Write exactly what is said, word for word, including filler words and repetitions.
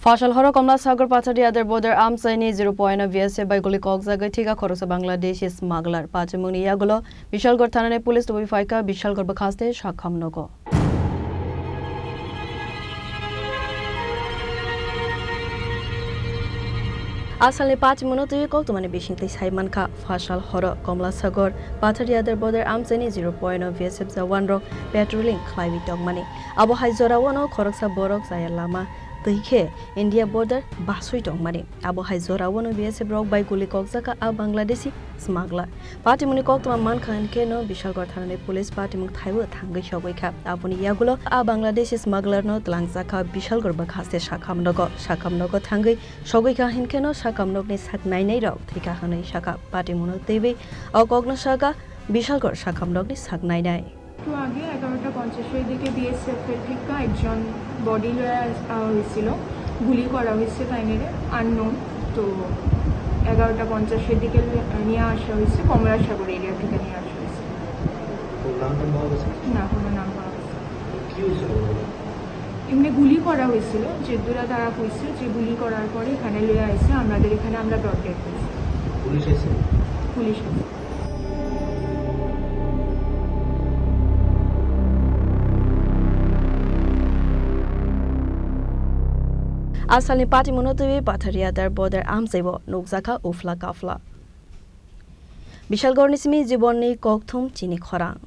Phasal horo Komla Sagar Pathari Adar Border amchaini zero point o B S F bai guli kokjagwi thika khoroksa Bangladeshi smuggler. Pachimungni yagulo Bishalgarh thanani police tubui phaikha, Bishalgarh bwkhaste sakham nogo. Asalni pachimungno twi koktwmani bisingtwi sai mankha, phasal horo Komla Sagar Pathari Adar Border amchaini zero point o B S F jawan rok patrolling khlaiwi tongmani. Abo hai jorao no khoroksa borok chaya lama twi khe India border basui tongmani. Abo hai jorao no B S F rok bai guli kokjakha a Bangladeshi smuggler. Patimungni koktwma mankha hinkhe no Bishalgarh thanani police patimung thaibo thangwi sogwi kha. Aboni yagulo a Bangladeshi smuggler no twlangjakha Bishalgarh bwkhaste sakham nogo. Sakham nogo thangwi sogwi kha hinkhe no sakham nokni sak nainai rok thwikha hwnwi sakha. Patimungno twiwi o kokno sakha Bishalgarh sakham nokni sak nainai. একটু আগে এগারোটা পঞ্চাশের দিকে বিএসএফ এর থেকে একজন বডি লয়ে আস-, আ, হয়েছিল, গুলি করা হয়েছে তাইনেরে, আননোন। তো এগারোটা পঞ্চাশের দিকে লে-, নিয়ে আসা হয়েছে, কমলাসাগর এরিয়া থেকে নিয়ে আসা হয়েছে। ওর নাম টাম পাওয়া গেছে? না, কোনো নাম পাওয়া গেছে না। কি হয়েছিল ওর? এমনি গুলি করা হয়েছিল, যে দূরা তারা হয়েছে, যে গুলি করার পরে এখানে লয়ে আসছে, আমাদের এখানে আমরা ব্রডডেড হয়েছি। পুলিশ এসে? পুলিশ এসে। Asalni patimungno twiwi Pathari Adar Border amchaibo nukjakha ufla kafla. Bishalgarhni simi jibonni kokthum chini khorang.